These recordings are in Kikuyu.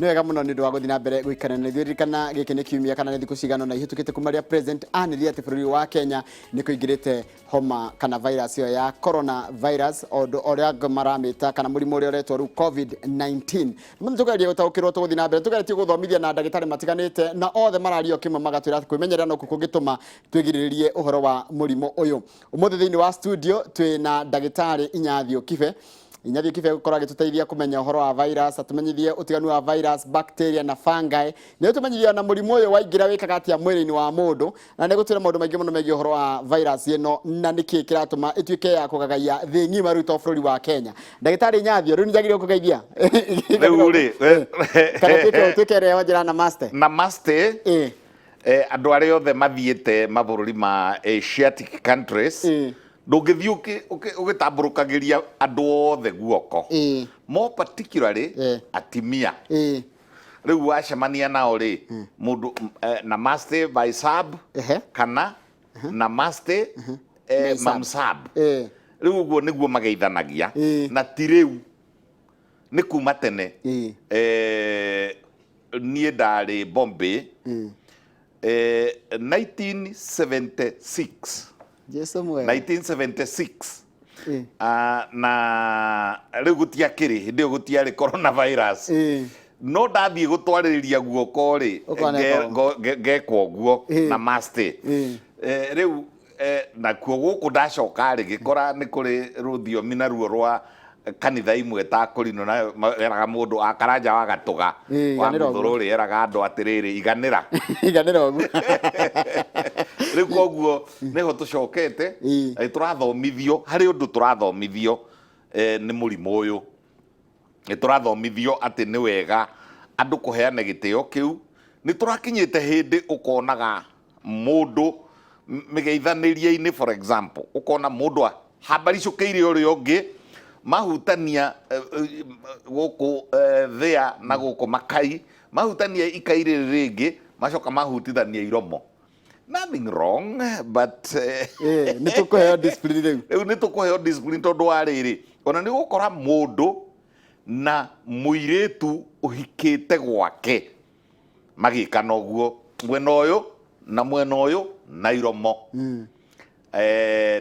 Nĩ wega mũno nĩ ũndũ wa gũthiĩ na mbere gũikara na ithuĩ. Ririkana gĩkĩ nĩ kiumia kana nĩ thikũ cigana ũna ihĩtũkĩte kuma rĩrĩa president anĩrĩire atĩ bũrũri wa Kenya nĩ kũingĩrĩte homa kana virus ĩyo ya corona virus, o ũndũ ũrĩa angĩ maramĩta kana mũrimũ ũrĩa ũretwo rĩu COVID-19. Nĩ tũgerie gũtaũkĩrwo tũgũthiĩ na mbere tũgeretie gũthomithia na ndagĩtarĩ matiganĩte na othe mararia o kĩmwe magatwĩra atĩ kwĩmenyerera nokuo kũngĩtũma twĩgirĩrĩrie ũhoro wa mũrimũ ũyũ. Ũmũthĩ thĩinĩ wa studio twĩ na ndagĩtarĩ Inyathio Kibe. Inyathio Kibe gũkorwo agĩtũteithia kũmenya ũhoro wa virus, atũmenyithie ũtiganu wa virus, bacteria na fungi. Nĩ ũtũmenyithia na mũrimũ ũyũ waingĩra wĩkaga atĩa mwĩrĩ-inĩ wa mũndũ, na nĩ gũtwĩra maũndũ maingĩ mũno megiĩ ũhoro wa virus ĩno na nĩkĩ kĩratũma ĩtuĩke ya kũgagaia thĩ ng'ima rĩu to bũrũri wa Kenya. Ndagĩtarĩ Inyathio, rĩu nĩ njagĩrĩirwo kũgeithia? Rĩu rĩ, Kana tuĩke ĩrĩa wanjĩra namaste? Namaste. Ĩĩ. Andũ arĩa othe mathiĩte mabũrũri ma Asiatic countries, ndũngĩthiĩ ũgĩtambũrũkagĩria andũ othe guoko. More particularly atimia. Rĩu wacemania nao rĩ, mũndũ namaste by sab kana namaste May sab. Mamsab. Rĩu ũguo nĩguo mageithanagia. Na ti rĩu, nĩ kuma tene. Niĩ ndarĩ Bombay 1976. Jesu mwega. 1976. Ah, na rĩu gũtiakĩrĩ hĩndĩ ĩyo gũtiarĩ coronavirus. No ndathiĩ gũtwarĩrĩria guoko rĩ, Ũkona eko. ngekwo ũguo namaste. Rĩu nakuo gũkũ ndacoka rĩ, ngĩkora nĩ kũrĩ rũthiomi naruo rwa kanitha imwe ta kũrinũ nayo eraga mũndũ a Karanja wa Gatũga wa Iganĩra ũguo. Mũthũrũ rĩ, eraga andũ atĩrĩrĩ, iganĩra. Iganĩra ũguo. Rĩu koguo nĩho tũcokete. Na tũrathomithio harĩ ũndũ tũrathomithio nĩ mũrimũ ũyũ. Nĩ tũrathomithio atĩ nĩ wega andũ kũheana gĩtĩo kĩu. Nĩ tũrakinyĩte hĩndĩ ũkonaga mũndũ mĩgeithanĩrie-inĩ, for example, ũkona mũndũ hambaricũkĩire ũrĩa ũngĩ, mahutania gũkũ thĩa na gũkũ makai, mahutania ikai rĩrĩ rĩngĩ, macoka mahutithania iromo. Nothing wrong, but Nĩ tũkũheo discipline rĩu. Rĩu nĩ tũkũheo discipline tondũ wa rĩrĩ, ona nĩ ũgũkora mũndũ na mũirĩtu ũhikĩte gwake magĩkana ũguo, mwena ũyũ na mwena ũyũ na iromo.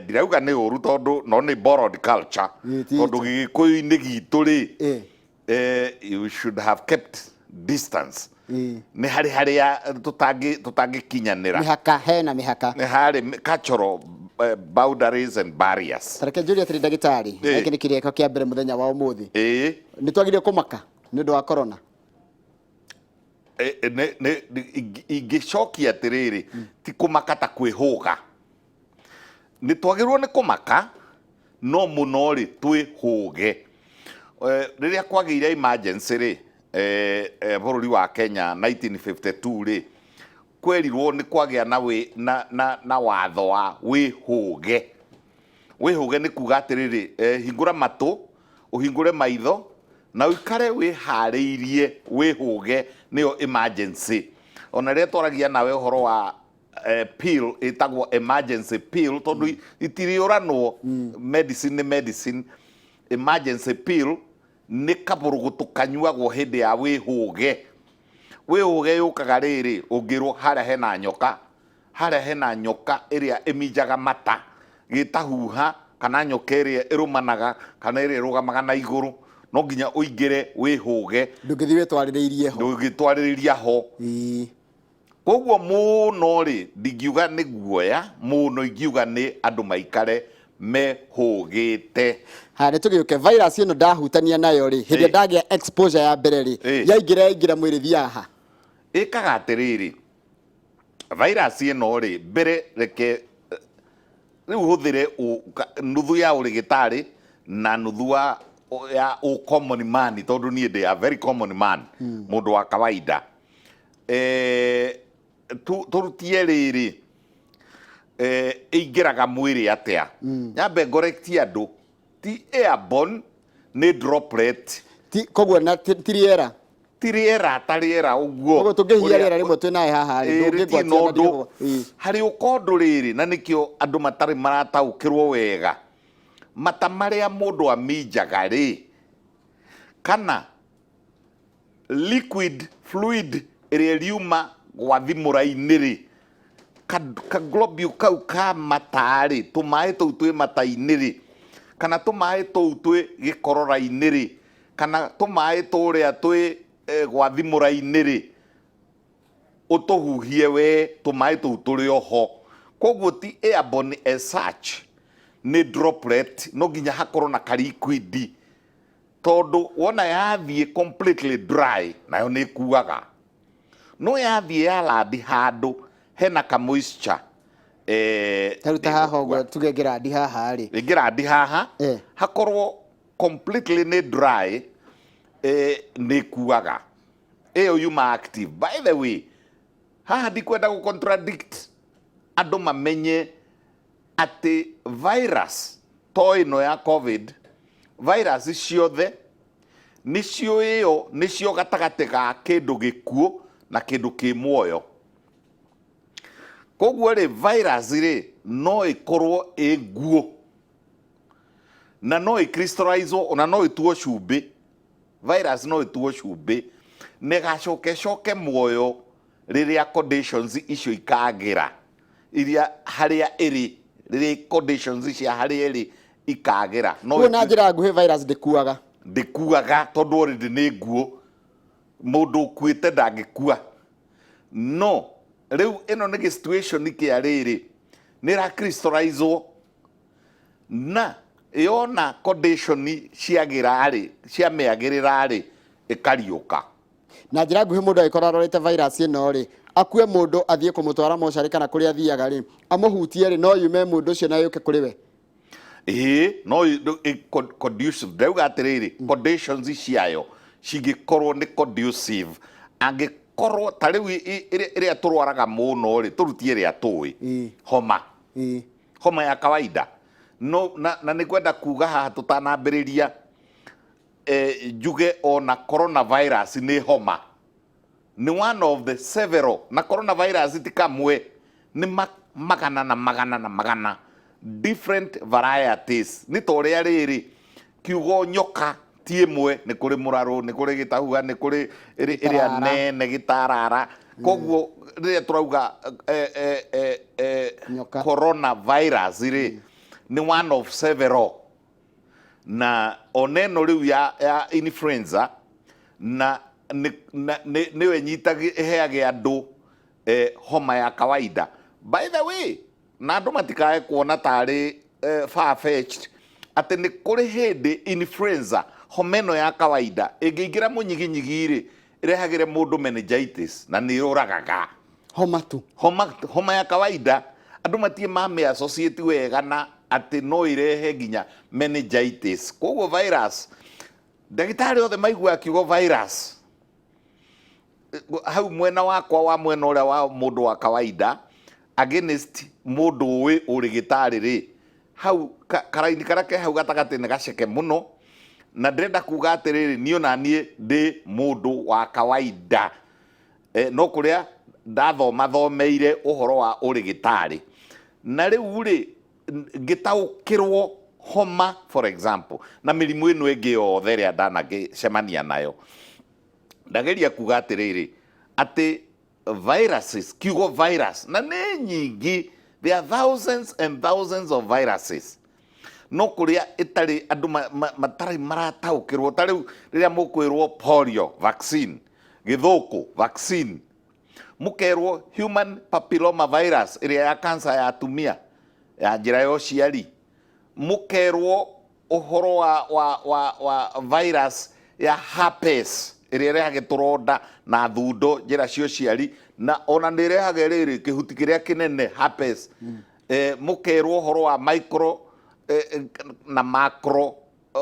Ndirauga nĩ ũru tondũ no nĩ borrowed culture. Ti tondũ gĩgĩkũyũ-inĩ gitũ rĩ, you should have kept distance. Nĩ harĩ harĩa tũtangĩkinyanĩra. Mĩhaka, hena mĩhaka. Nĩ harĩ cultural boundaries and barriers. Tareke njũrie atĩrĩ ndagĩtarĩ, gĩkĩ nĩ kĩrĩko kĩa mbere mũthenya wa ũmũthĩ. Nĩ twagĩrĩire kũmaka nĩ ũndũ wa corona? Ingĩcokia atĩrĩrĩ, ti kũmaka ta kwĩhũga. Nĩ twagĩrĩirwo nĩ kũmaka, no mũno rĩ twĩhũge. Rĩrĩa kwagĩire emergency rĩ, bũrũri wa Kenya 1952 rĩ, kwerirwo nĩ kwagĩa na watho wa wĩhũge. Wĩhũge nĩ kuga atĩrĩrĩ, hingũra matũ, ũhingũre maitho, na ũikare wĩharĩirie wĩhũge, nĩyo emergency. Ona rĩrĩa twaragia nawe ũhoro wa pill ĩtagwo emergency pill tondũ itirĩũranwo, medicine nĩ medicine. Emergency pill nĩ kabũrũgũtũ kanyuagwo hĩndĩ ya wĩhũge. Wĩhũge yũkaga rĩrĩ, ũngĩrwo harĩa hena nyoka, harĩa hena nyoka ĩrĩa ĩminjaga mata gĩtahuha, kana nyoka ĩrĩa ĩrũmanaga, kana ĩrĩa ĩrũgamaga na igũrũ, no nginya ũingĩre wĩhũge. Ndũngĩthiĩ wĩtwarĩrĩirie ho. Ndũngĩtwarĩrĩria ho. Koguo mũno rĩ, ndingiuga nĩ guoya mũno, ingiuga nĩ andũ maikare mehũgĩte. Ha, nĩ tũgĩũke virus ĩno ndahutania nayo rĩ, hĩndĩ ĩrĩa ndagĩa exposure ya mbere rĩ, yaingĩra yaingĩra mwĩrĩ thiaga ha? Ĩkaga atĩrĩrĩ, virus ĩno rĩ, mbere reke rĩu hũthĩre nuthu ya ũrĩgĩtarĩ na nuthu ya ũ common man, tondũ niĩ ndĩ a very common man, mũndũ wa kawaida. Tũrutie rĩrĩ, ĩingĩraga mwĩrĩ atĩa? Nyambe ngorektie andũ, ti airborne, nĩ droplet. Ti, koguo na ti rĩera. Ti rĩera ta rĩera ũguo. Koguo tũngĩhihia rĩera rĩmwe twĩ naye haha rĩ, ndũngĩgwatia na ũndũ. Harĩ ũkondo rĩrĩ, na nĩkĩo andũ matarĩ marataũkĩrwo wega. Mata marĩa mũndũ aminjaga rĩ, kana Liquid, fluid ĩrĩa ĩriuma gwathimũra-inĩ rĩ, ka, ka globule kau ka mata rĩ, tũmaĩ tũu twĩ mata-inĩ rĩ, kana tũmaĩ tũu twĩ gĩkorora-inĩ rĩ, kana tũmaĩ tũrĩa twĩ eh, gwathimũra-inĩ rĩ, ũtũhuhie we tũmaĩ tũu tũrĩ oho. Koguo ti airborne as such, nĩ droplet, no nginya hakorwo na ka liquid Tondũ wona yathiĩ completely dry nayo nĩ ĩkuaga. No yathiĩ ya land handũ hena ka moisture eh, Ta rĩu ta haha ndĩgũkua. ũguo tuge ngĩrandi haha rĩ. Ĩngĩrandi haha Eh. hakorwo completely nĩ dry eh, nĩ ĩkuaga. Ĩyo yuma active. By the way, haha ndikwenda gũ contradict andũ mamenye atĩ virus to ĩno ya covid, virus ciothe nĩcio ĩyo nĩcio gatagatĩ ga kĩndũ gĩkuũ na kĩndũ kĩ muoyo. Koguo rĩ, virus rĩ no ĩkorwo ĩ nguũ na no ĩ crystallize ona no ĩtuo cumbĩ. Virus no ĩtuo cumbĩ na ĩgacoka ĩcoke muoyo rĩrĩa conditions icio ikagĩra, iria harĩa ĩrĩ, rĩrĩa conditions cia harĩa ĩrĩ ikagĩra. No Koguo na njĩra nguhĩ virus ndĩkuaga. Ndĩkuaga tondũ already nĩ nguũ. Mũndũ ũkuĩte ndangĩkua. No rĩu ĩno nĩ gĩ situation kĩa rĩrĩ, nĩ ĩra crystallize na yona condition ciagĩra rĩ, ciamĩagĩrĩra rĩ, ĩkariũka. Na njĩra nguhĩ mũndũ angĩkorwo arwarĩte virus ĩno rĩ, akue mũndũ athiĩ kũmũtwara mocarĩ kana kũrĩa athiaga rĩ, amũhutie rĩ, no yume mũndũ ũcio na yũke kũrĩ we? Ĩĩ, no conducive. Ndauga atĩrĩrĩ, conditions ciayo cingĩkorwo nĩ conducive, angĩkorwo ta rĩu ĩrĩa tũrwaraga mũno rĩ, tũrutie ĩrĩa tũĩ, homa. Homa ya kawaida. No, na nĩ ngwenda kuga haha tũtanambĩrĩria, njuge ona coronavirus nĩ homa. Nĩ one of the several, na coronavirus ti kamwe, nĩ magana na magana na magana different varieties. Nĩ ta ũrĩa rĩrĩ, kiugo nyoka ti ĩmwe, nĩ kũrĩ mũrarũ, nĩ kũrĩ gĩtahua, nĩ kũrĩ ĩrĩa Gĩtarara. nene gĩtarara. Koguo rĩrĩa tũrauga Nyoka. coronavirus rĩ, nĩ one of several. Na ona ĩno rĩu ya influenza na nĩyo ĩheage andũ homa ya kawaida. By the way, na andũ matikae kuona tarĩ far fetched atĩ nĩ kũrĩ hĩndĩ influenza, homa ĩno ya kawaida ĩngĩingĩra mũnyiginyigi rĩ, ĩrehagĩre mũndũ meningitis na nĩ yũragaga. Homa tu. Homa, homa ya kawaida andũ matirĩ mamĩ associate wega na atĩ no ĩrehe nginya meningitis. Koguo virus, ndagĩtarĩ othe maiguaga kiugo virus hau mwena wakwa wa mwena ũrĩa wa mũndũ wa kawaida against mũndũ ũĩ ũrĩgĩtarĩ rĩ, hau karaini karĩa ke hau gatagatĩ nĩ gaceke mũno. Na ndĩrenda kuga atĩrĩrĩ, niĩ ona niĩ ndĩ mũndũ wa kawaida, no kũrĩa ndathoma thomeire ũhoro wa ũrĩgĩtarĩ, na rĩu rĩ ngĩtaũkĩrwo homa for example na mĩrimũ ĩno ĩngĩ yothe ĩrĩa ndanagĩcemania nayo, ndageria kuga atĩrĩrĩ atĩ viruses, kiugo virus na nĩ nyingĩ, there are thousands and thousands of viruses, no kũrĩa ĩtarĩ andũ matarĩ marataũkĩrwo. Ta rĩu rĩrĩa mũkwĩrwo polio vaccine, gĩthũkũ vaccine, mũkerwo human papilloma virus ĩrĩa ya cancer ya atumia ya njĩra ya ũciari, mũkerwo ũhoro wa virus ya herpes ĩrĩa ĩrehage tũronda na thundo njĩra cia ũciari, na ona nĩ ĩrehage rĩrĩ kĩhuti kĩrĩa kĩnene herpes. Mũkerwo ũhoro wa micro na macro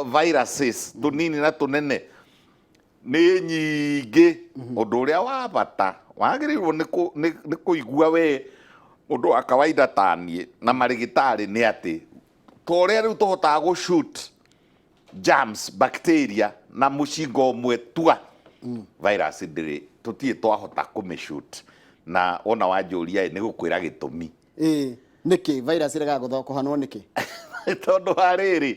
viruses tũnini na tũnene, nĩ nyingĩ. Ũndũ ũrĩa wa bata wagĩrĩirwo nĩ kũigua we mũndũ wa kawaida ta niĩ na marĩgĩtarĩ nĩ atĩ ta ũrĩa rĩu tũhotaga gũ shoot germs, bacteria na mũcinga ũmwe tua, virus ndĩrĩ tũtirĩ twahota kũmĩ shoot. Na wona wanjũria ĩ, nĩ gũkwĩra gĩtũmi. Ĩĩ, nĩkĩ virus ĩregaga kũhanwo nĩkĩ? Tondũ wa rĩrĩ,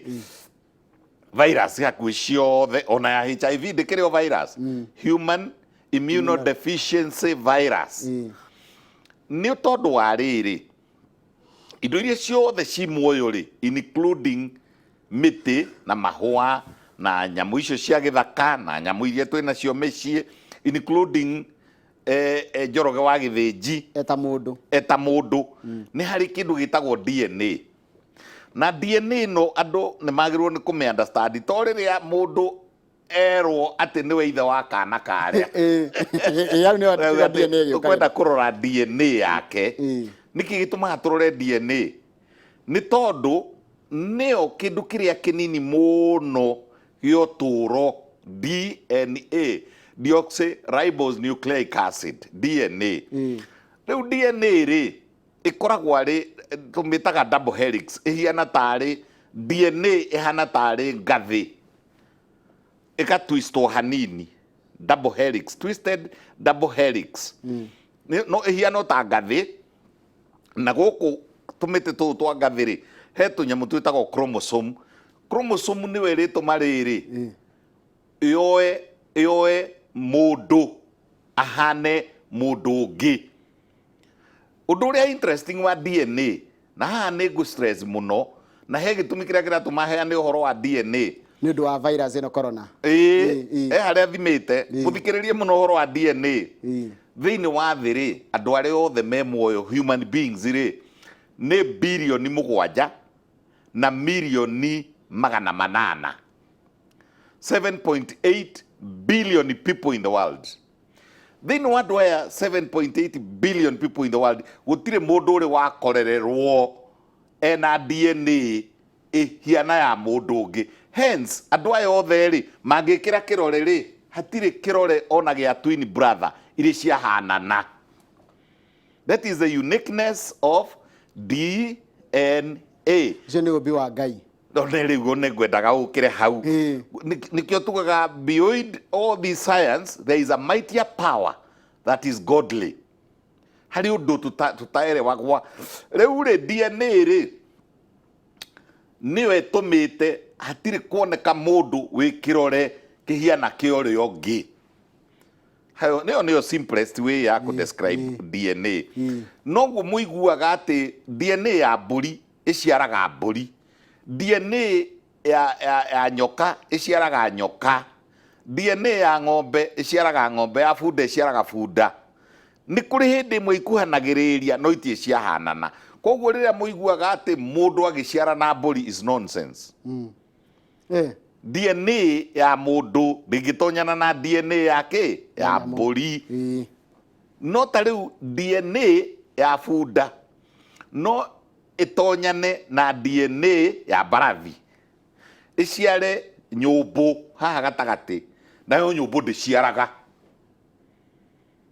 Virus hakuhĩ ciothe, ona ya HIV ndĩkĩrĩ o virus, human immunodeficiency virus. Nĩ tondũ wa rĩrĩ, indo iria ciothe ci muoyo rĩ, including mĩtĩ na mahũa na nyamũ icio cia gĩthaka na nyamũ iria twĩ nacio mĩciĩ, including Njoroge wa Gĩthĩnji eta mũndũ, eta mũndũ, nĩ harĩ kĩndũ gĩtagwo DNA. Na DNA ĩno andũ nĩ magĩrĩirwo nĩ kũmĩ understand, to rĩrĩa mũndũ erwo atĩ nĩwe ithe wa kana karĩa. Ĩ hau nĩho Rĩu atĩ DNA ĩgĩũkagĩra. Tũkwenda kũrora DNA yake. Nĩkĩ gĩtũmaga tũrore DNA? Nĩ tondũ nĩyo kĩndũ kĩrĩa kĩnini mũno gĩa ũtũũro, DNA, deoxyribose nucleic acid, DNA. Rĩu DNA rĩ, ĩkoragwo arĩ, tũmĩtaga double helix, ĩhiana tarĩ, DNA ĩhana tarĩ ngathĩ, ĩgatwistwo hanini, double helix, twisted double helix. No ĩhiana o ta ngathĩ, na gũkũ tũmĩtĩ tũtũ twa ngathĩ rĩ, he tũnyamũ twĩtagwo chromosome. Chromosome nĩyo ĩrĩtũma rĩrĩ, yoe mũndũ ahane mũndũ ũngĩ. Ũndũ ũrĩa interesting wa DNA, na haha nĩ ngũ stress mũno, na he gĩtũmi kĩrĩa kĩratũma heane ũhoro wa DNA. Nĩ ũndũ wa virus ĩno corona. Ĩĩ, he harĩa thimĩte, mũthikĩrĩrie mũno ũhoro wa DNA. Thĩinĩ wa thĩ rĩ, andũ arĩa othe me muoyo, human beings rĩ, nĩ 7.8 bilioni 400. 7.8 billion people in the world. Thĩinĩ wa andũ aya 7.8 billion people in the world, gũtirĩ mũndũ ũrĩ wakorererwo ena DNA ĩhiana ya mũndũ ũngĩ. Hence, andũ aya othe rĩ, mangĩkĩra kĩrore rĩ, hatirĩ kĩrore ona gĩa twin brother irĩ ciahanana. That is the uniqueness of DNA. Ũcio nĩ ũmbi wa Ngai. No nĩ rĩu nĩ ngwendaga ũkĩre hau. Nĩkĩo tugaga beyond all this science there is a mightier power that is godly. Harĩ ũndũ tũtaerewagwa. Rĩu rĩ, DNA rĩ, nĩyo ĩtũmĩte hatirĩ kuoneka mũndũ wĩ kĩrore kĩhiana kĩa ũrĩa ũngĩ. Hayo nĩyo simplest way ya kũ describe DNA. Noguo mũiguaga atĩ DNA ya mbũri ĩciaraga mbũri, DNA ya nyoka ĩciaraga nyoka, DNA ya ng'ombe ĩciaraga ng'ombe, ya bunda ĩciaraga bunda. Nĩ kũrĩ hĩndĩ ĩmwe ikuhanagĩrĩria no itirĩ ciahanana. Koguo rĩrĩa mũiguaga atĩ mũndũ agĩciara na mbũri is nonsense. DNA ya mũndũ ndĩngĩtonyana na DNA ya kĩ? Ya mbũri. No ta rĩu DNA ya bunda no ĩtonyane na DNA ya mbarathi, ĩciare nyũmbũ haha gatagatĩ, nayo nyũmbũ ndĩciaraga.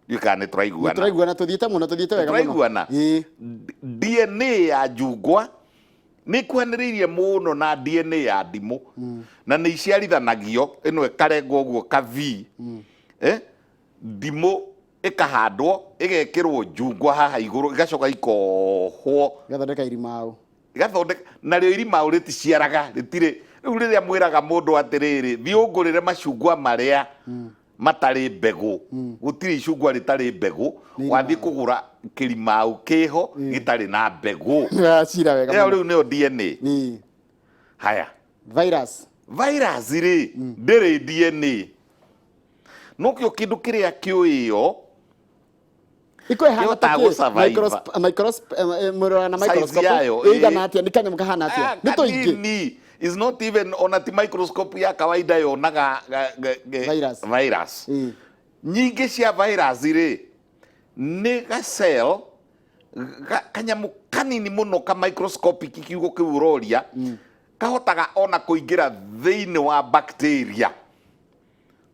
Ndiũĩ kana nĩ tũraiguana. Nĩ tũraiguana, tũthiĩte mũno, tũthiĩte wega mũno. Tũraiguana. DNA ya njungwa nĩ ĩkuhanĩrĩirie mũno na DNA ya ndimũ, na nĩ iciarithanagio, ĩno ĩkarengwo ũguo ka V, ndimũ ĩkahandwo, ĩgekĩrwo njungwa haha igũrũ, ĩgacoka ikohwo. Ĩgathondeka irimau. Ĩgathondeka, narĩo irimau rĩticiaraga, rĩtirĩ. Rĩu rĩrĩa mwĩraga mũndũ atĩrĩrĩ, thiĩ ũngũrĩre macungwa marĩa matarĩ mbegũ, gũtirĩ icungwa rĩtarĩ mbegũ, wathiĩ kũgũra kĩrimau kĩho gĩtarĩ na mbegũ. Nĩwacira wega Ĩyo mũno. Rĩu nĩyo DNA. Haya. Virus. Virus rĩ, ndĩrĩ DNA. Nokĩo kĩndũ kĩrĩa kĩũĩo Iko ĩhana ta kĩhotaga kĩ? gũ-survive. Mũrora na Size microscope yayo, ĩigana atĩa? Nĩ kanyamũ kahana atĩa? Nĩ tũingĩ. Kanini. Is not even ona ti microscope ya kawaida yonaga Virus. Virus. Nyingĩ cia virus rĩ, nĩ ga cell kanyamũ kanini mũno ka microscopic, kiugo kĩu ũroria, kahotaga ona kũingĩra thĩinĩ wa bacteria.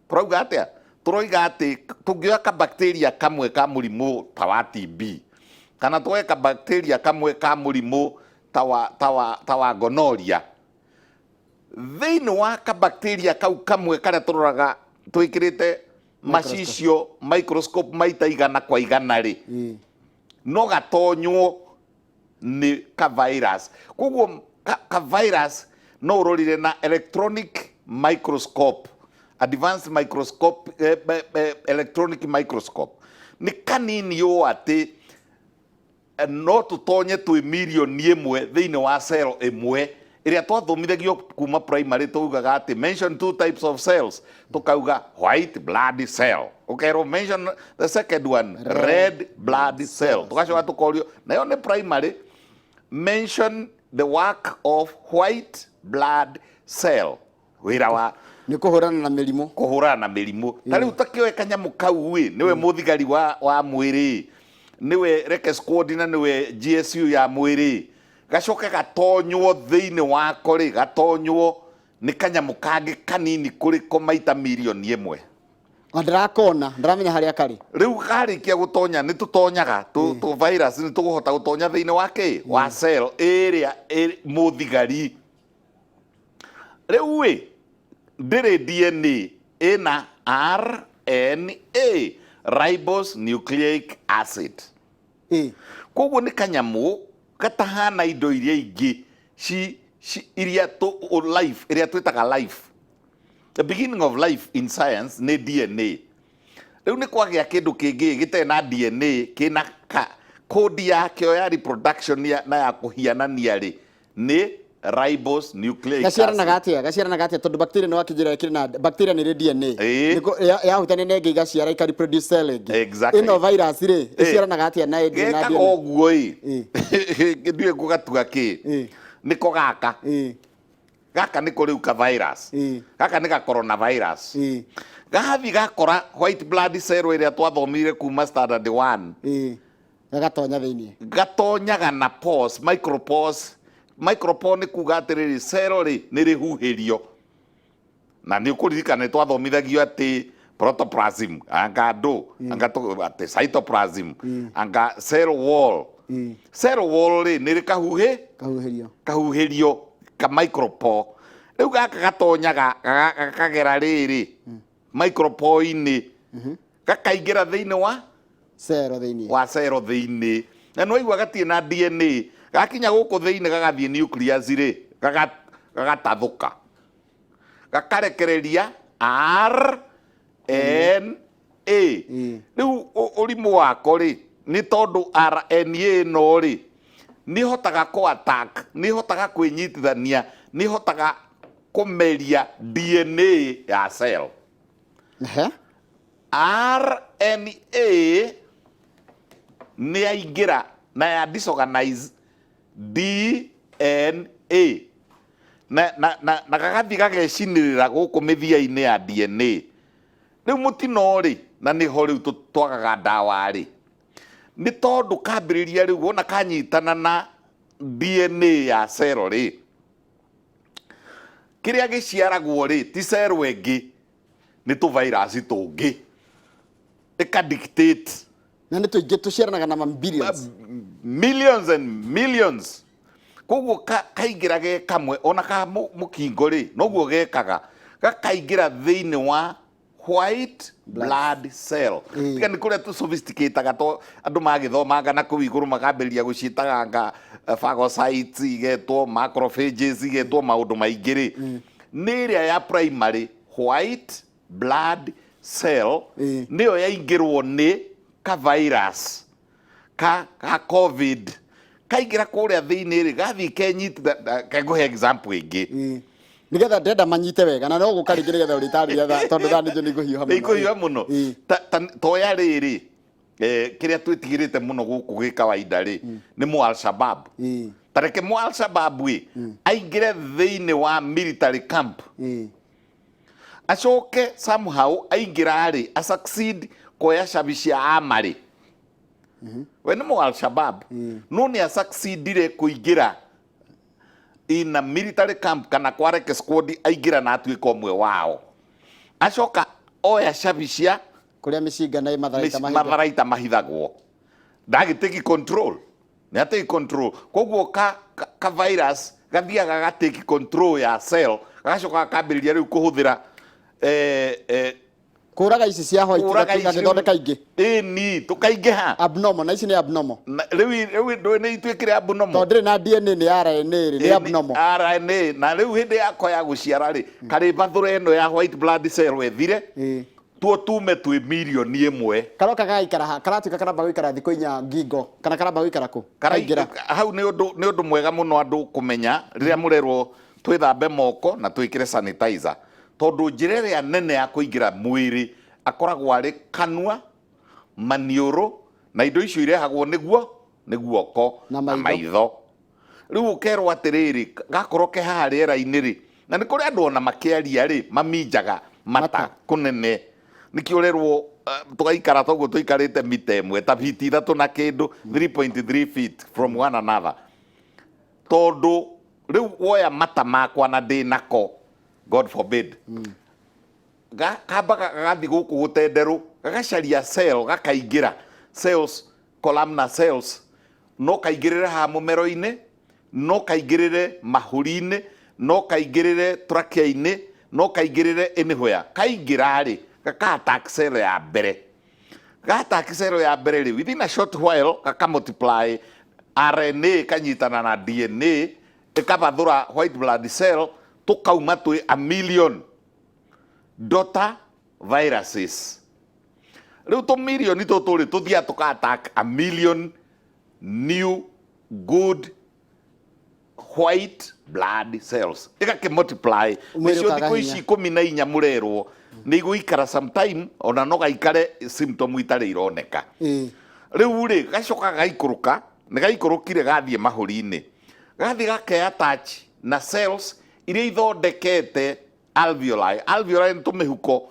Tũrauga atĩa? Tũroiga atĩ tũngĩoya ka bacteria kamwe ka mũrimũ ta wa TB, kana tuoe ka bacteria kamwe ka mũrimũ ta wa gonorrhea, thĩinĩ wa ka bacteria kau kamwe karĩa tũroraga twĩkĩrĩte macicio microscope maita 100 kwa 100 rĩ, no gatonywo nĩ ka virus. Koguo ka virus No ũrorire na electronic microscope, advanced microscope, electronic microscope, nĩ kanini ũũ atĩ no tũtonye twĩ mirioni 1 thĩinĩ wa cell ĩmwe ĩrĩa twathomithagio kuma primary. Tũugaga atĩ mention two types of cells, tũkauga white blood cell, ũkerwo mention the second one, red blood cell. Tũgacoka tũkorio, nayo nĩ primary, mention the work of white blood cell, wĩra wa Nĩ kũhũrana na mĩrimũ. Kũhũrana na mĩrimũ. Ta rĩu takĩoe kanyamũ kau ĩ, nĩwe mũthigari wa mwĩrĩ, nĩwe reke squad na nĩwe GSU ya mwĩrĩ, gacoke gatonywo thĩinĩ wako rĩ, gatonywo nĩ kanyamũ kangĩ kanini kũrĩ ko maita mirioni 1. Na ndĩrakona, ndĩramenya harĩa karĩ. Rĩu karĩkia gũtonya, nĩ tũtonyaga tũ virus, nĩ tũkũhota gũtonya thĩinĩ wa kĩ wa cell ĩrĩa mũthigari. Rĩu ĩ ndĩrĩ DNA, ĩna RNA, ribose nucleic acid. Koguo nĩ kanyamũ gatahana indo iria ingĩ ci iria life, ĩrĩa twĩtaga life. The beginning of life in science nĩ DNA. Rĩu nĩ kwagĩa kĩndũ kĩngĩ gĩtarĩ na DNA, kĩna ka code yakĩo ya reproduction na ya kũhianania rĩ, nĩ ribose nucleic acid. Gaciaranaga atĩa? Gaciaranaga atĩa? Tondũ bacteria nĩ wakĩnjĩra ĩkĩrĩ na bacteria nĩ ĩrĩ DNA. Yahutania na ĩngĩ igaciara, ika reproduce cell ĩngĩ. Ĩno virus rĩ, ĩciaranaga atĩa na ĩndĩ na Gekaga DNA? Ũguo ĩ, ndiũĩ ngũgatua kĩ. Nĩko gaka. Gaka nĩko rĩu ka virus. Gaka nĩ ka coronavirus. Gathiĩ gakora white blood cell ĩrĩa twathomire kuma standard 1. Gagatonya thĩinĩ. Gatonyaga na pores, micropores. Micropore nĩ kuga atĩrĩrĩ, cell rĩ nĩ rĩhuhĩrio, na nĩ ũkũririkana nĩ twathomithagio atĩ protoplasm anga ndũ anga atĩ cytoplasm anga cell wall. Cell wall rĩ, nĩ rĩ kahuhĩ Kahuhĩrio. Kahuhĩrio ka micropore. Rĩu gaka gatonyaga gakagera rĩrĩ micropore-inĩ, gakaingĩra thĩinĩ wa cell thĩinĩ. Wa cell thĩinĩ, na nĩ waigua gatirĩ na DNA. Gakinya gũkũ thĩinĩ gagathiĩ nucleus rĩ, gagatathũka, gakarekereria RNA. Rĩu ũrimũ wako rĩ, nĩ tondũ RNA ĩno rĩ, nĩ ĩhotaga kũ attack, nĩ ĩhotaga kwĩnyitithania, nĩ ĩhotaga kũmeria DNA ya cell. RNA nĩ yaingĩra na ya disorganize DNA na gagathiĩ gagecinĩrĩra gũkũ mĩthia-inĩ ya DNA. Rĩu mũtino rĩ, na nĩho rĩu twagaga ndawa rĩ, nĩ tondũ kambĩrĩria rĩu wona kanyitana na DNA ya cell rĩ, kĩrĩa gĩciaragwo rĩ ti cell ĩngĩ, nĩ tũvairasi tũngĩ ĩka dictate. Na nĩ tũingĩ, tũciaranaga na ma billions. Millions and millions. Koguo kaingĩra ge kamwe, ona ka mũkingo rĩ, noguo gekaga, gakaingĩra thĩinĩ wa white blood cell. Tiga nĩ kũrĩa tũ sophisticataga to andũ magĩthomanga na kũu igũrũ makambĩrĩria gũciĩtaganga phagocytes, igetwo macrophages, igetwo maũndũ maingĩ rĩ, nĩ ĩrĩa ya primary white blood cell. Nĩyo yaingĩrwo nĩ ka virus ka COVID. Kaingĩra kũrĩa thĩinĩ rĩ, gathiĩ kenyititha. Kengũhe example ĩngĩ. Nĩgetha ndenda manyite wega, na no gũka rĩngĩ nĩgetha ũrĩtarĩria tondũ thaa nĩnjũ nĩ ikũhiũha mũno. Ikũhiũha mũno. Toya rĩrĩ, kĩrĩa twĩtigĩrĩte mũno gũkũ gĩ kawaida rĩ, nĩ mũ Al-Shabab. Ta reke mũ Al-Shabab ĩ aingĩre thĩinĩ wa military camp, acoke somehow aingĩra rĩ, a succeed kuoya cabi cia amarĩ. We nĩ mũ Al-Shabab, no nĩ a succeedire kũingĩra in a military camp kana kwa reke squad, aingĩra na atuĩka ũmwe wao, acoka oya cabi cia kũrĩa mĩcinga na matharaita mahinda. Matharaita mahithagwo, ndagĩtake control, nĩ atake control. Koguo ka virus gathiaga gatake control ya cell, gagacoka gakambĩrĩria rĩu kũhũthĩra Kũraga ici cia white Kũraga ici. Gagĩthondeka ingĩ. Ĩni tũkaingĩha. Abnormal, na ici nĩ abnormal. Rĩu rĩu ndũĩ nĩ ituĩkire abnormal. Tondũ ndĩrĩ na DNA, nĩ RNA rĩ, nĩ abnormal. RNA. Na rĩu hĩndĩ yako ya gũciara rĩ, karĩ bathũra ĩno ya white blood cell ĩthire, tuo tume twĩ mirioni 1. Karoka gagaikara ha? Karatuĩka karamba gũikara thikũ 4 ngingo kana karamba gũikara kũ? Kaingĩra. Hau nĩ ũndũ mwega mũno andũ kũmenya rĩrĩa mũrerwo twĩthambe moko na twĩkĩre sanitizer, tondũ njĩra ĩrĩa nene ya kũingĩra mwĩrĩ akoragwo arĩ kanua, maniũrũ, na indo icio irehagwo nĩguo nĩ guoko na maitho. Maitho. Rĩu ũkerwo atĩrĩrĩ, gakorwo ke haha rĩera-inĩ rĩ, na nĩ kũrĩ andũ ona makĩaria rĩ, maminjaga mata. Mata. Kũnene nĩkĩo ũrerwo tũgaikara toguo tũikarĩte mita 1, ta biti 3 na kĩndũ, 3.3 feet from one another, tondũ rĩu woya mata makwa na ndĩ nako, God forbid, kambaga gagathiĩ gũkũ gũtenderũ, gagacaria cell, gakaingĩra cells, columnar cells. No kaingĩrĩre haha mũmero-inĩ, no kaingĩrĩre mahũri-inĩ, no kaingĩrĩre trachea-inĩ, no kaingĩrĩre anywhere. Kaingĩra rĩ, gaka attack cell ya mbere. Ga attack cell ya mbere rĩ, within a short while gaka multiply RNA, kanyitana na DNA, ĩkabathũra white blood cell, tũkauma twĩ a million daughter viruses. Rĩu tũmirioni tũtũ rĩ, tũthiaga tũka attack a million new good white blood cells, ĩgakĩ multiply. Mwĩrĩ nĩcio ũkaga thikũ hinya. Ici 14 mũrerwo nĩ igũikara sometime, ona no gaikare symptom itarĩ ironeka. Rĩu rĩ, gacoka gaikũrũka, nĩ gaikũrũkire gathiĩ mahũri-inĩ, gathiĩ gake attach na cells iria ithondekete alveoli. Alveoli nĩ tũmĩhuko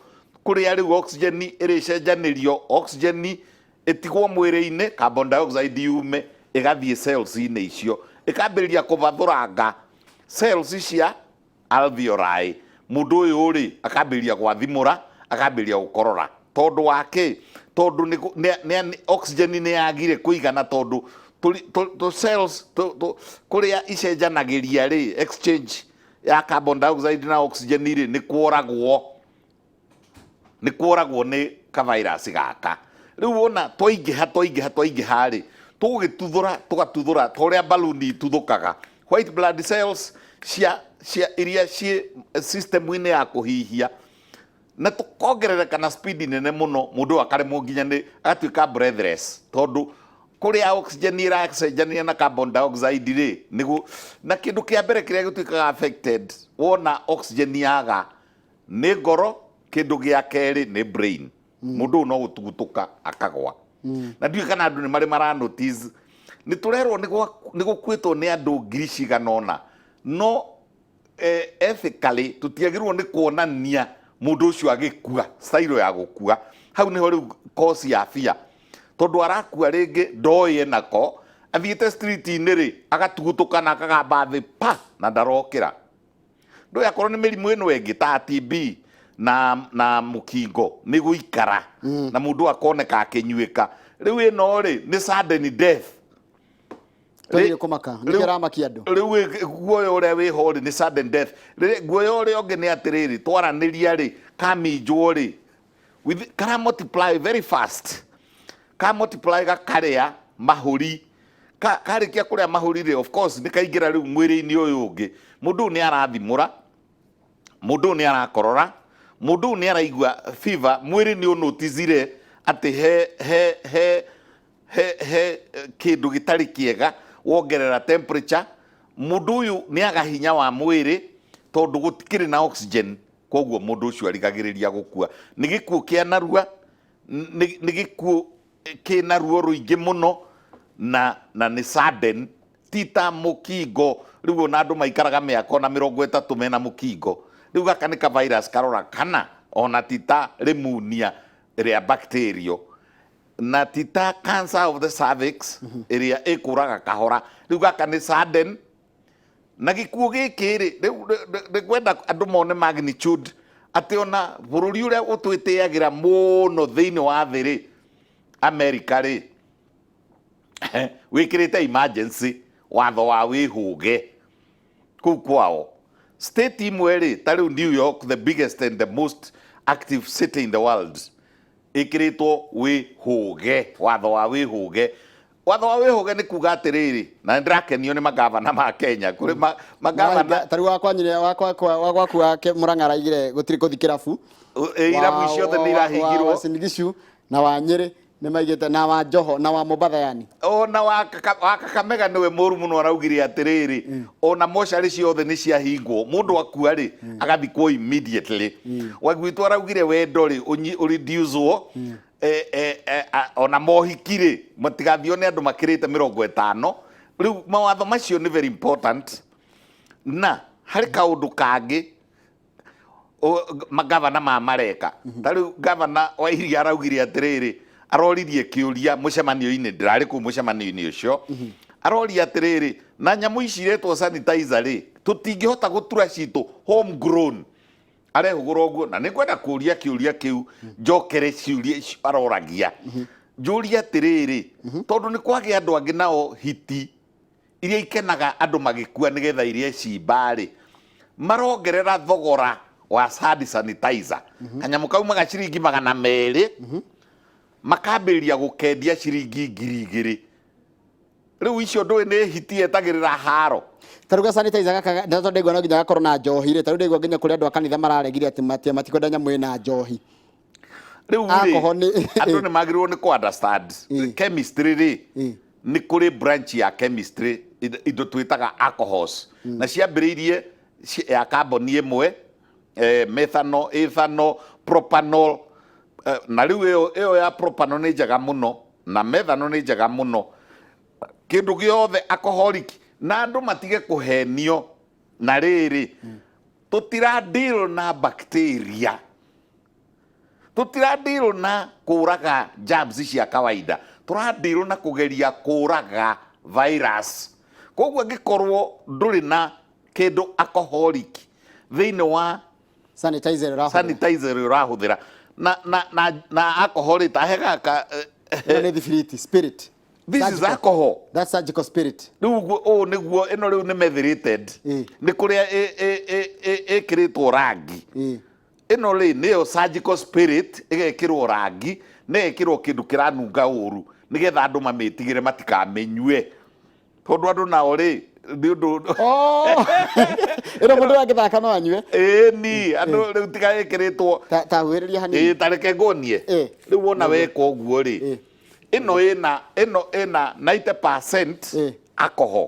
kũrĩa rĩu oxygen ĩrĩcenjanĩrio, oxygen ĩtigwo mwĩrĩ-inĩ, carbon dioxide yume ĩgathiĩ cells-inĩ icio, ĩkambĩrĩria kũbathũranga cells cia alveoli. Mũndũ ũyũ rĩ, akambĩrĩria gwathimũra, akambĩrĩria gũkorora. Tondũ wa kĩ? Tondũ oxygen nĩ yagire kũigana, tondũ tũ cells kũrĩa icenjanagĩria rĩ, exchange ya carbon dioxide na oxygen rĩ, nĩ kworagwo nĩ kavirus gaka. Rĩu wona twaingĩha, twaingĩha, twaingĩha rĩ, tũgũgĩtuthũra, tũgatuthũra ta ũrĩa baluni ituthũkaga white blood cells cia iria ciĩ system-inĩ ya kũhihia, na tũkongerereka na speed nene mũno. Mũndũ ũyũ akaremwo nginya nĩ agatuĩka breathless, tondũ kũrĩa oxygen ĩracenjania na carbon dioxide rĩ, nĩguo na kĩndũ kĩa mbere kĩrĩa gĩtuĩkaga affected wona oxygen yaga nĩ ngoro, kĩndũ gĩa kerĩ nĩ brain. Mũndũ ũyũ no gũtugutũka akagwa. Na ndiũĩ kana andũ nĩ marĩ mara notice, nĩ tũrerwo nĩ gũkuĩtwo nĩ andũ ngiri cigana ũna, no ethically tũtiagĩrĩirwo nĩ kuonania mũndũ ũcio agĩkua, style ya gũkua. Hau nĩho rĩu cause ya fear, tondũ arakua rĩngĩ ndoĩ enako, athiĩte street-inĩ rĩ, agatugutũka na akagamba thĩ pa na ndarokĩra. Ndũĩ akorwo nĩ mĩrimũ ĩno ĩngĩ ta TB na mũkingo nĩ gũikara na mũndũ akoneka akĩnyuĩka. Rĩu ĩno rĩ, nĩ sudden death. Twagĩrĩire kũmaka nĩkĩo ĩramakia andũ. Rĩu guoya ũrĩa wĩho rĩ, nĩ sudden death. Guoya ũrĩa ũngĩ nĩ atĩrĩrĩ, twaranĩria rĩ, kaminjwo rĩ, kara multiply very fast, ka multiply gakarĩa mahũri. Karĩkia kũrĩa mahũri rĩ, of course nĩ kaingĩra rĩu mwĩrĩ-inĩ ũyũ ũngĩ. Mũndũ ũyũ nĩ arathimũra, mũndũ ũyũ nĩ arakorora, mũndũ ũyũ nĩ araigua fever. Mwĩrĩ nĩ ũnotizire atĩ he kĩndũ gĩtarĩ kĩega, wongerera temperature. Mũndũ ũyũ nĩ aga hinya wa mwĩrĩ tondũ gũtikĩrĩ na oxygen. Koguo mũndũ ũcio arigagĩrĩria gũkua. Nĩ gĩkuũ kĩa narua, nĩ gĩkuũ kĩna ruo rũingĩ mũno na nĩ sudden, ti ta mũkingo. Rĩu ona andũ maikaraga mĩaka ona 30 mena mũkingo. Rĩu gaka nĩ ka virus karora, kana ona ti ta pneumonia ĩrĩa bacterial, na ti ta cancer of the cervix ĩrĩa ĩkũraga kahora. Rĩu gaka nĩ sudden. Na gĩkuũ gĩkĩ rĩ, rĩu nĩ ngwenda andũ mone magnitude, atĩ ona bũrũri ũrĩa ũtwĩtĩagĩra mũno thĩinĩ wa thĩ rĩ, America rĩ, wĩkĩrĩte emergency, watho wa wĩhũge kũu kwao. State imwe rĩ, ta rĩu New York, the biggest and the most active city in the world ĩkĩrĩtwo wĩhũge, watho wa wĩhũge. Watho wa wĩhũge nĩ kuga atĩrĩrĩ, na nĩ ndĩrakenio nĩ magavana ma Kenya, kũrĩ magavana Ta rĩu wakwa nyine wakwa wa gwaku wa Murang'a araigire gũtirĩ gũthiĩ kĩrabu. Irabu ciothe nĩ irahingirwo. Wa Uasin Gishu na wa Nyĩrĩ nĩ maigĩte na wa Joho na wa Mombatha yani. Ona wa Kakamega nĩwe mũru mũno, araugire atĩrĩrĩ, ona mocarĩ ciothe nĩ ciahingwo, mũndũ akua rĩ agathikwo immediately. Wagwitũ araugire wendo rĩ ũreducewo, ona mohiki rĩ matigathio nĩ andũ makĩrĩte 50. Rĩu mawatho macio nĩ very important. Na harĩ kaũndũ kangĩ magavana ma mareka, ta rĩu gavana wa Iria araugire atĩrĩrĩ, aroririe kĩũria mũcemanio-inĩ, ndĩrarĩ kũu mũcemanio-inĩ ũcio, aroria atĩrĩrĩ, na nyamũ ici iretwo sanitizer rĩ, tũtingĩhota gũtura citũ homegrown? Arehũgũra ũguo, na nĩ ngwenda kũria kĩũria kĩu, njokere ciũria icio aroragia, njũrie atĩrĩrĩ, tondũ nĩ kwagĩa andũ angĩ nao hiti iria ikenaga andũ magĩkua nĩgetha irie cimba rĩ, marongerera thogora wa hand sanitizer. Kanyamũ kaumaga ciringi 200, makambĩrĩria gũkendia ciringi 2000. Rĩu icio ndũĩ nĩ hiti yetagĩrĩra haro. Ta rĩu ga sanitizer gaka na tondũ ndaigua no nginya gakorwo na njohi rĩ, ta rĩu ndaigua nginya kũrĩ andũ a kanitha mararegire atĩ matikwenda nyamũ ĩna njohi. Rĩu rĩ, Alcohol nĩ andũ nĩ magĩrĩirwo nĩ kũ understand chemistry rĩ, nĩ kũrĩ branch ya chemistry indo twĩtaga alcohols, na ciambĩrĩirie ya carbon ĩmwe, methanol, ethanol, propanol, na rĩu ĩyo ya propanol nĩ njega mũno na methanol nĩ njega mũno, kĩndũ gĩothe alcoholic. Na andũ matige kũhenio na rĩrĩ, tũtira deal na bacteria, tũtira deal na kũraga germs cia kawaida, tũra deal na kũgeria kũraga virus. Koguo angĩkorwo ndũrĩ na kĩndũ alcoholic thĩinĩ wa sanitizer ũrahũthĩra, sanitizer ũrahũthĩra na alcohol ta he gaka, ĩno nĩ thibiriti, spirit. This is alcohol. That's surgical spirit. Rĩu ũguo ũũ nĩguo ĩno rĩu nĩ methylated, nĩ kũrĩa ĩkĩrĩtwo rangi. Ĩno rĩ nĩyo surgical spirit, ĩgekĩrwo rangi na ĩgekĩrwo kĩndũ kĩranunga ũru nĩgetha andũ mamĩtigĩre matikamĩnyue, tondũ andũ nao rĩ nĩ ũndũ Oh! Ĩno mũndũ angĩthaka no anyue. Ĩni andũ rĩu tiga ĩkĩrĩtwo Ta huhĩrĩria hanini. Ĩ, ta reke nguonie. Rĩu wona weka ũguo rĩ, ĩno ĩna 90% alcohol.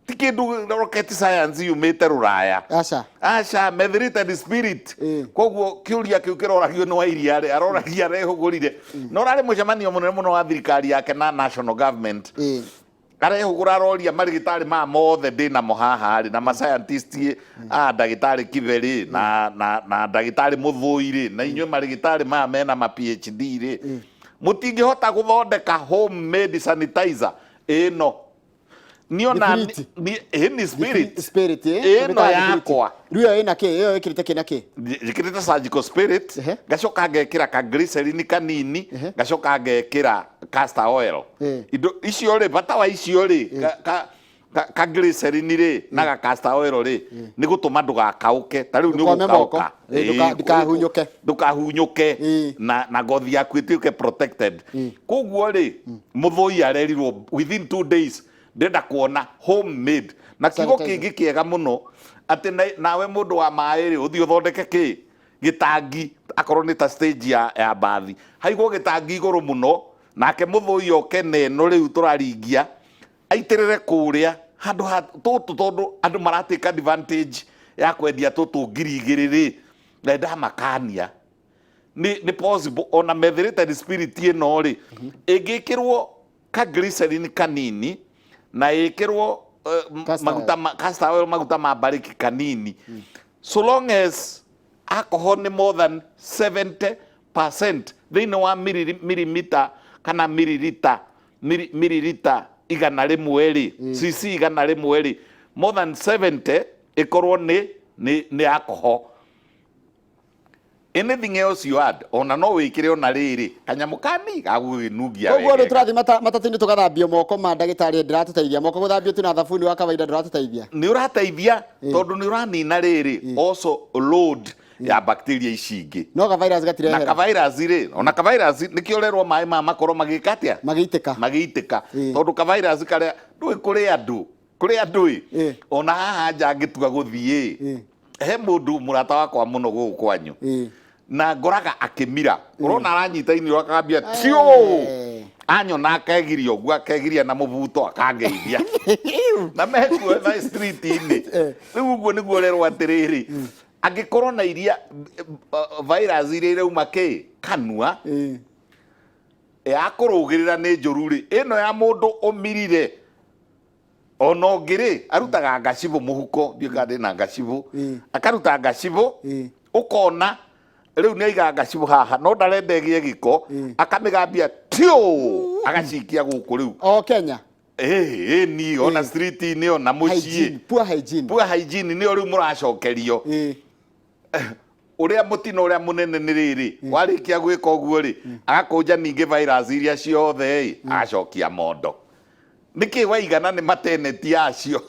Ti kĩndũ rocket science yumĩte rũraya. Aca. Aca, methylated spirit. Koguo kĩũria kĩu kĩroragio nĩ wa Iria rĩ, aroragia arehũgũrire na ũrarĩ mũcemanio mũnene mũno wa thirikari yake na national government, arehũgũra aroria marĩgĩtarĩ maya mothe ndĩ namo haha rĩ, na ma scientist a ndagĩtarĩ Kibe rĩ, na ndagĩtarĩ Mũthũi rĩ, na inyuĩ marĩgĩtarĩ maya mena ma PhD rĩ, mũtingĩhota gũthondeka homemade sanitizer ĩno? Niona Thibiriti. Ĩ spirit. Spirit, eh? Ĩno Ĩmĩtaga thibiriti. yakwa. Rĩu ĩyo ĩna kĩ? Ĩyo ĩkĩrĩte kĩ na kĩ? Njĩkĩrĩte surgical spirit, ngacoka ngekĩra ka glycerin kanini, ngacoka ngekĩra castor oil. Indo icio rĩ, bata wa icio rĩ, ka glycerin rĩ na ga castor oil rĩ, nĩ gũtũma ndũgakauke. Ta rĩu nĩ Ndũkome moko. ũgũkauka. Ndikahunyũke. Ndũkahunyũke na ngothi yaku ĩtuĩke protected. Koguo rĩ, Mũthũi arerirwo within 2 days ndĩrenda kuona homemade na kiugo Sanitizer. kĩngĩ kĩega mũno atĩ nawe mũndũ wa maĩ rĩ, ũthiĩ ũthondeke kĩ gĩtangi, akorwo nĩ ta stage ya bathi, haigwo gĩtangi igũrũ mũno, nake Mũthũi oke na ĩno rĩu tũraringia aitĩrĩre kũrĩa handũ ha tũtũ, tondũ andũ maratake advantage ya kwendia tũtũ 2000 rĩ, na ndamakania nĩ possible ona methylated spirit ĩno rĩ ĩngĩkĩrwo ka glycerin kanini na ĩkĩrwo Castor maguta ma, castor oil, maguta ma mbarĩki kanini, so long as alcohol nĩ more than 70% thĩinĩ wa milimita kana mililita mililita 100 rĩ, cc 100 rĩ, more than 70 ĩkorwo nĩ alcohol. Anything else you add, ona no wĩkĩre ona rĩrĩ kanyamũ kani gagũgĩnungia Koguo rĩu wegega. tũrathiĩ matatũ-inĩ tũgathambio moko ma ndagĩtarĩ ndĩratũteithia? Moko gũthambio tu na thabuni wa kawaida ndũratũteithia? Nĩ ũrateithia, tondũ nĩ ũranina rĩrĩ also load. Ya bacteria ici ingĩ. No ka virus Na gatirehera. Ka virus rĩ, ona ka virus nĩkĩo ũrerwo maĩ maya makorwo magĩka atĩa? Magĩitĩka. Magĩitĩka. Ĩĩ. Tondũ ka virus karĩa ndũĩ kũrĩ andũ ĩ ona haha nja ngĩtua gũthiĩ he mũndũ mũrata wakwa mũno gũkũ kwanyu na ngoraga akĩmira, ũrona aranyita iniro akambia tio. Anyona akegiria ũguo, akegiria na mũbuto, akangeithia na mekuo na street-inĩ. Rĩu ũguo nĩguo ũrerwo atĩrĩrĩ, angĩkorwo na iria virus iria irauma kĩ kanua ya kũrũgĩrĩra nĩ njũru rĩ, ĩno ya mũndũ ũmirire ona ũngĩ rĩ, arutaga ngacibũ mũhuko, ndiũĩ kana ndĩna ngacibũ. Akaruta ngacibũ. Ũkona rĩu nĩ aiga ngacibũ haha no ndarenda ĩgĩe gĩko. Akamĩgambia tio, agacikia gũkũ rĩu. O Kenya. Ĩĩ ni ona street-inĩ, ona mũciĩ. Hygiene, poor hygiene. Poor hygiene nĩyo rĩu mũracokerio. Ũrĩa mũtino ũrĩa mũnene nĩ rĩrĩ, warĩkia gwĩka ũguo rĩ, agakũnja ningĩ virus iria ciothe ĩ, agacokia mondo. Nĩkĩ waigana nĩ mateneti acio?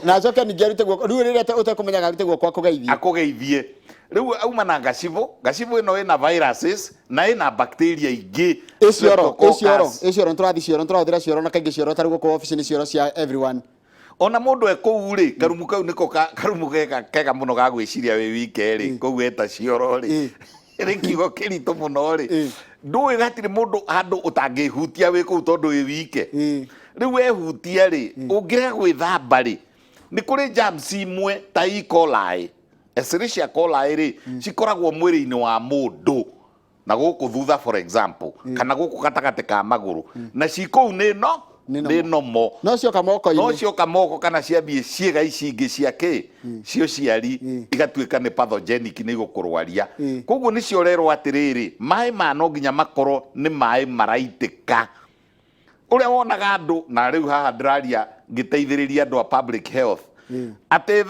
Na acoke ningĩ arute guoko rĩu rĩrĩa ũtekũmenyaga, arute guoko akũgeithie. Akũgeithie. Rĩu auma na ngacibũ, ngacibũ ĩno ĩna viruses na ĩna bacteria ingĩ. Ĩ cioro, ĩ cioro? Streptococcus. Ĩ cioro, nĩtũrathiĩ cioro, nĩtũrahũthĩra cioro, na kaingĩ cioro tarĩu gũkũ obici nĩ cioro cia everyone. Ona mũndũ e kũu rĩ, karumu kau nĩko karumu kega kega mũno ga gwĩciria wĩ wike rĩ, kũu eta cioro rĩ, rĩ kiugo kĩritũ mũno rĩ. Ndũĩ hatirĩ mũndũ handũ ũtangĩhutia wĩ kũu tondũ wĩ wike. Rĩu wehutia rĩ, ũngĩrega gwĩthamba rĩ, nĩ kũrĩ germs imwe ta E. coli, Escherichia coli rĩ, cikoragwo mwĩrĩ-inĩ wa mũndũ na gũkũ thutha, for example, kana gũkũ gatagatĩ ka magũrũ, na ci kũu nĩ no Nĩ nĩ nomo. No cioka no moko-inĩ. Cioka moko kana ciathiĩ ciĩga ici ingĩ cia kĩ cio ciari, igatuĩka nĩ pathogenic, nĩ igũkũrwaria. Koguo nĩcio ũrerwo atĩrĩrĩ, maĩ ma no nginya makorwo nĩ maĩ maraitĩka. Ũrĩa wonaga andũ na rĩu haha ndĩraria ngĩteithĩrĩria andũ a public health atĩ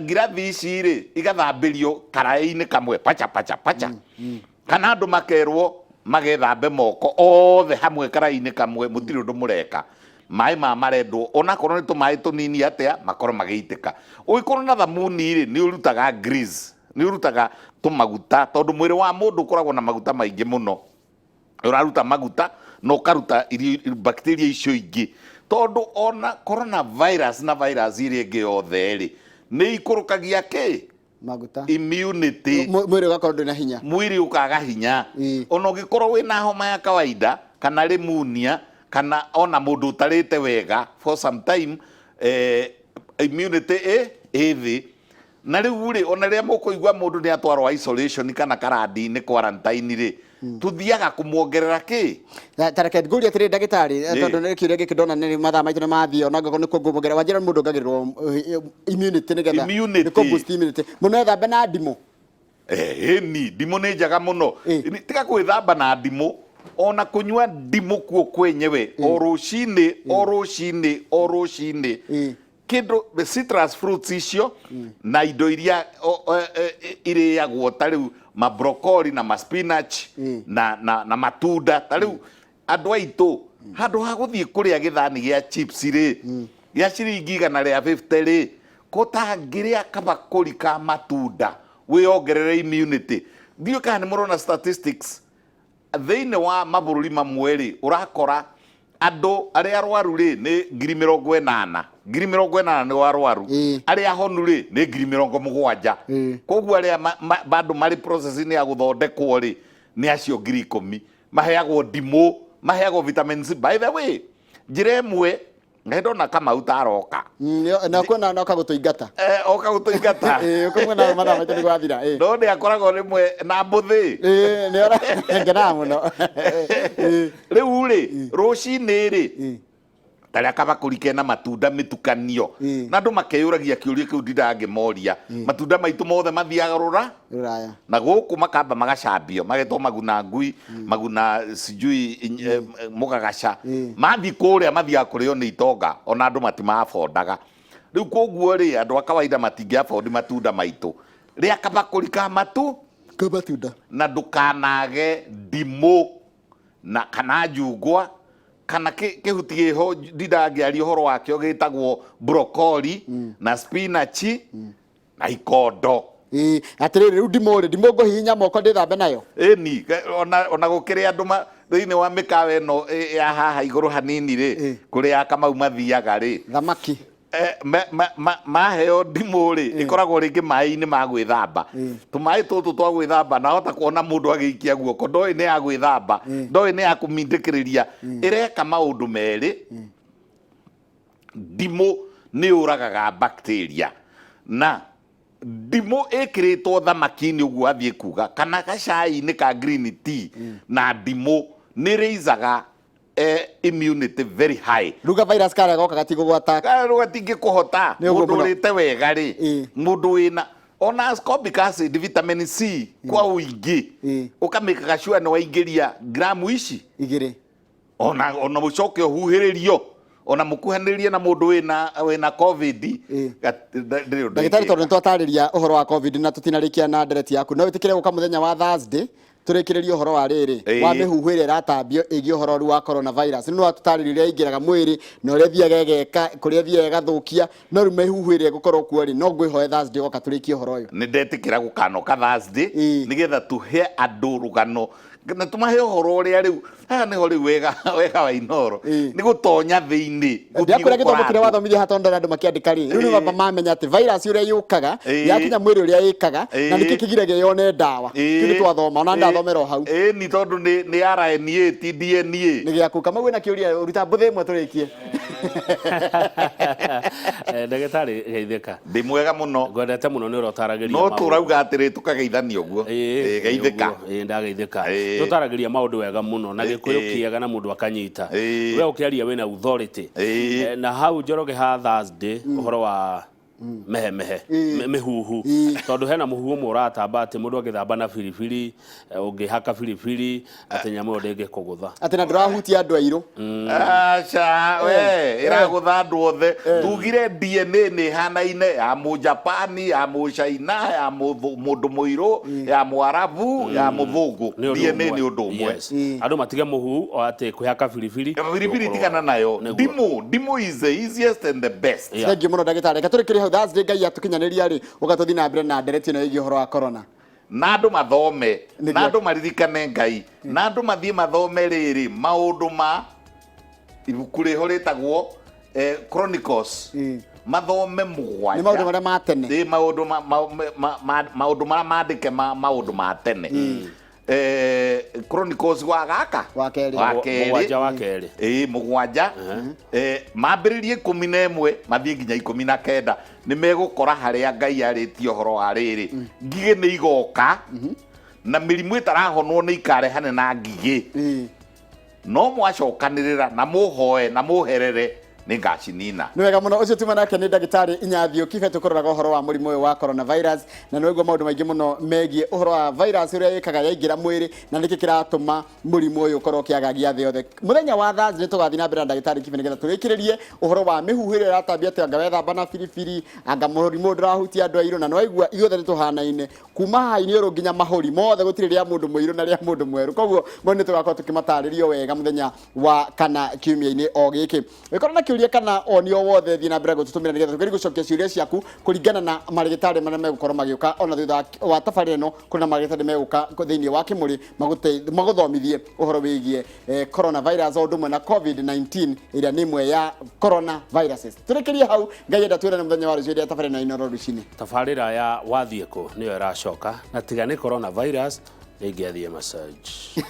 ngirathi ici rĩ, igathambĩrio karaĩ-inĩ kamwe pacha pacha pacha, kana andũ makerwo magethambe moko othe hamwe karaĩ-inĩ kamwe. Mũtirĩ ũndũ mũreka. Maĩ ma marendwo onakorwo nĩ tũmaĩ tũnini atĩa, makorwo magĩitĩka. Ũngĩkorwo na thamuni rĩ, nĩ ũrutaga grease, nĩ ũrutaga tũmaguta, tondũ mwĩrĩ wa mũndũ ũkoragwo na maguta maingĩ mũno. Ũraruta maguta na ũkaruta bacteria icio ingĩ, tondũ ona coronavirus na virus ĩrĩa ĩngĩ yothe rĩ, nĩ ikũrũkagia kĩ? Maguta. Immunity. Mwĩrĩ ũgakorwo ndũrĩ na hinya. Mwĩrĩ ũkaga hinya. Ona ũngĩkorwo wĩna homa ya kawaida kana pneumonia kana ona mũndũ ũtarĩte wega for some time, immunity ĩ thĩ. Na rĩu rĩ, ona rĩrĩa mũkũigua mũndũ nĩ atwarwo isolation kana karandi-inĩ, quarantine rĩ, tuthiaga kũmuongerera kĩ? Ta reke ngũrie atĩrĩ, ndagĩtarĩ, tondũ nĩ kĩũria gĩkĩ ndona nĩ mathaa maitũ nĩ mathiĩ, ona angĩkorwo nĩ kuongerera wanjĩra mũndũ ongagĩrĩrwo immunity nĩgetha Immunity. nĩ kũ boost immunity mũno, ethambe na ndimũ. Ĩni, ndimũ nĩ njega mũno. Tiga gwĩthamba na ndimũ, ona kũnyua ndimũ kuo kwenyewe o rũcinĩ, o rũcinĩ, o rũcinĩ. Kĩndũ the citrus fruits icio na indo iria irĩagwo ta rĩu mabrokoli na maspinach na matunda. Ta rĩu andũ aitũ, handũ ha gũthiĩ kũrĩa gĩthani gĩa chips rĩ, gĩa ciringi 150 rĩ, kũtangĩrĩa kabakũri ka matunda wĩongerere immunity. Ndiũĩ kana nĩ mũrona statistics thĩinĩ wa mabũrũri mamwe rĩ, ũrakora andũ arĩa arwaru rĩ nĩ 80,000, 80,000 nĩ arwaru. Arĩa ahonu rĩ nĩ 70,000. Koguo arĩa bado marĩ process-inĩ ya gũthondekwo rĩ nĩ acio 10,000. Maheagwo ndimũ, maheagwo vitamin C. By the way, njĩra ĩmwe nĩ ndona Kamau ta aroka. Na kuona no kagũtũingata. Oka gũtũingata. Ĩĩ, ũkũmwona mathaa maitũ nĩ gwathira. No nĩ akoragwo rĩmwe na mbũthĩ. Ĩĩ, nĩ ora ngenaga mũno. Rĩu rĩ, rũcinĩ rĩ, tarĩa kabakũri kena matunda mĩtukanio. Na andũ makeyũragia kĩũria kĩu ndindaga ngĩmoria, matunda maitũ mothe mathiaga rũra Rũraya. Na gũkũ makamba magacambio, magetwo maguna ngui, maguna sijui mũgagaca. Mathiĩ kũrĩa mathiaga kũrĩo nĩ itonga, ona andũ matimaabondaga. Rĩu koguo rĩ, andũ a kawaida matingĩ afford matunda maitũ. Rĩa kabakũri ka matu Ka matunda. Na ndũkanage ndimũ na kana njungwa kana kĩhuti gĩho ndindaga ngĩaria ũhoro wakĩo gĩtagwo broccoli na spinach na ikondo. Ĩĩ, atĩrĩrĩ, rĩu ndimũ rĩ, ndimũ ngũhihinya moko ndĩthambe nayo? Ĩni, ona gũkĩrĩ andũ thĩinĩ wa mĩkawa ĩno ya haha igũrũ hanini rĩ, kũrĩ ya Kamau mathiaga rĩ, Thamaki. Maheo ndimũ rĩ, ĩkoragwo rĩngĩ maĩ-inĩ ma gwĩthamba, tũmaĩ tũtũ twa gwĩthamba, na hota kuona mũndũ agĩikia guoko, ndoĩ nĩ ya gwĩthamba, ndoĩ nĩ ya kũmindĩkĩrĩria. Ĩreka maũndũ merĩ. Ndimũ nĩ yũragaga bacteria, na ndimũ ĩkĩrĩtwo thamaki-inĩ ũguo athiĩ kuga, kana gacai-inĩ ka green tea na ndimũ, nĩ raisaga immunity very high. Ruga virus karĩa goka gatigũgwata. Rĩu gatingĩkũhota. Nĩ ũguo Mũndũ mũno. ũrĩte wega rĩ, mũndũ wĩna ona ascorbic acid, vitamin C kwa ũingĩ, ũkamĩkaga sure nĩ waingĩria gramu ici 2. Ona mũcoke ũhuhĩrĩrio, ona mũkuhanĩrĩrie na mũndũ wĩna COVID, ndĩrĩ ũndũ Ndagĩtarĩ, tondũ ĩngĩka. nĩ twatarĩria ũhoro wa COVID na tũtinarĩkia na ndereti yaku, no wĩtĩkĩre gũka mũthenya wa Thursday tũrĩkĩrĩrie ũhoro wa rĩrĩ wa mĩhuhu ĩrĩa ĩratambio ĩgiĩ ũhoro rĩu wa coronavirus? Nĩ watũtarĩria ũrĩa ĩingĩraga mwĩrĩ na ũrĩa ĩthiaga ĩgeka, kũrĩa ĩthiaga ĩgathũkia, no rĩu mĩhuhu ĩrĩa ĩgũkorwo kuo rĩ, no ngwĩhoe Thursday ũgoka tũrĩkie ũhoro ũyũ. Nĩ ndetĩkĩra gũkanoka Thursday, nĩgetha tũhe andũ rũgano na tũmahe ũhoro ũrĩa rĩu haha nĩho rĩu wega wa Inooro nĩ gũtonya thĩinĩ, gũthiĩ Ndiakwĩra gũkora gĩthomo kĩrĩa andũ. wathomithia haha, tondũ andũ makĩandĩka rĩ, rĩu nĩ mamba mamenya atĩ virus ũrĩa yũkaga, yakinya mwĩrĩ ũrĩa ĩkaga, na nĩkĩ kĩgiragia yone ndawa. Kĩu nĩ twathoma, ona ndathomera o hau. Ĩĩ, ni tondũ nĩ RNA ti DNA. Nĩ gĩaku. Kamau, wĩna kĩũria? Ruta mbũthĩ ĩmwe tũrĩkie. Ndagĩtarĩ, geithĩka. Ndĩ mwega mũno. Ngwendete mũno nĩ ũrĩa ũtaragĩria No maũndũ. tũrauga atĩrĩ, tũkageithania ũguo. Ĩĩ, geithĩka. Ũguo, ĩĩ, ndageithĩka. Nĩ ũtaragĩria maũndũ wega mũno na Gĩkũyũ kĩega na mũndũ akanyita. We ũkĩaria wĩna authority. Na hau Njoroge ha Thursday, ũhoro wa mehemehe, mĩhuhu, tondũ hena mũhuhu ũmwe ũratamba atĩ mũndũ angĩthamba na biribiri, ũngĩhaka biribiri, atĩ nyamũ ĩyo ndĩngĩkũgũtha. Atĩ na ndũrahutia andũ airũ. Aca we, ĩragũtha andũ othe. Tugire DNA nĩ ĩhanaine ya Mũjapani, ya Mũchaina, ya mũndũ mũirũ, ya Mũarabu, ya mũthũngũ. Nĩ ũndũ DNA ũmwe. nĩ ũndũ ũmwe. Yes. Andũ matige mũhuhu o atĩ kwĩhaka biribiri. Biribiri tigana nayo. Nĩguo. Ndimũ is the easiest and the best. Thank you mũno, ndagĩtarĩ. Reke tũrĩkĩrie hau. Thursday Ngai atũkinyanĩria rĩ, ũgatũthiĩ na mbere na ndereti ĩno ĩgiĩ ũhoro wa corona. Na andũ mathome, Nĩguo. na andũ maririkane Ngai, na andũ mathiĩ mathome rĩrĩ maũndũ ma ibuku rĩho rĩtagwo Chronicles, mathome 7. Nĩ maũndũ marĩa ma tene. Ĩ, maũndũ marĩa mandĩke ma maũndũ ma tene. Chronicles wa gaka Wa kerĩ. Wa kerĩ. 7 wa kerĩ. Ĩ, 7. Mambĩrĩrie 11 mathiĩ nginya 19, nĩ megũkora harĩa Ngai arĩtie ũhoro wa rĩrĩ, ngigĩ nĩ igoka na mĩrimũ ĩtarahonwo nĩ ikarehane na ngigĩ, no mwacokanĩrĩra na mũhoe na mũherere, nĩ ngacinina. Nĩ wega mũno. Ũcio tuma nake nĩ ndagĩtarĩ Inyathio Kibe, tũkũroraga ũhoro wa mũrimũ ũyũ wa coronavirus, na nĩ waigua maũndũ maingĩ mũno megiĩ ũhoro wa virus, ũrĩa ĩkaga yaingĩra mwĩrĩ, na nĩkĩ kĩratũma mũrimũ ũyũ ũkorwo ũkĩagagia thĩ yothe. Mũthenya wa Thursday tũgathiĩ na mbere na ndagĩtarĩ Kibe nĩgetha tũrĩkĩrĩrie ũhoro wa mĩhuhu ĩrĩa ĩratambia atĩ anga wethamba na biribiri, anga mũrimũ ndũrahutia andũ airũ, na nĩ waigua ithuothe nĩ tũhanaine kuma haha iniũrũ nginya mahũri mothe, gũtirĩ rĩa mũndũ mũirũ na rĩa mũndũ mwerũ. Koguo mo nĩ tũgakorwo tũkĩmatarĩrio wega mũthenya wa kana kiumia-inĩ o gĩkĩ. Ũngĩkorwo na kĩũria kana oni o wothe, thiĩ na mbere gũtũtũmĩra nĩgetha tũgerie gũcokia ciũria ciaku kũringana na marĩgĩtarĩ marĩa megũkorwo magĩũka. Ona thutha wa tabarĩra ĩno, kũrĩ na marĩgĩtarĩ megũka thĩinĩ wa kĩmũrĩ magũthomithie ũhoro wĩgiĩ coronavirus o ũndũ ũmwe na COVID-19 ĩrĩa nĩ ĩmwe ya corona viruses. Tũrĩkĩrie hau. Ngai enda, twĩrane mũthenya wa rũciũ rĩrĩa tabarĩra ĩno ya Inooro rũcinĩ. Tabarĩra ya wathiĩ kũ nĩyo ĩracoka, na tiga nĩ coronavirus nĩ ingĩathiĩ massage.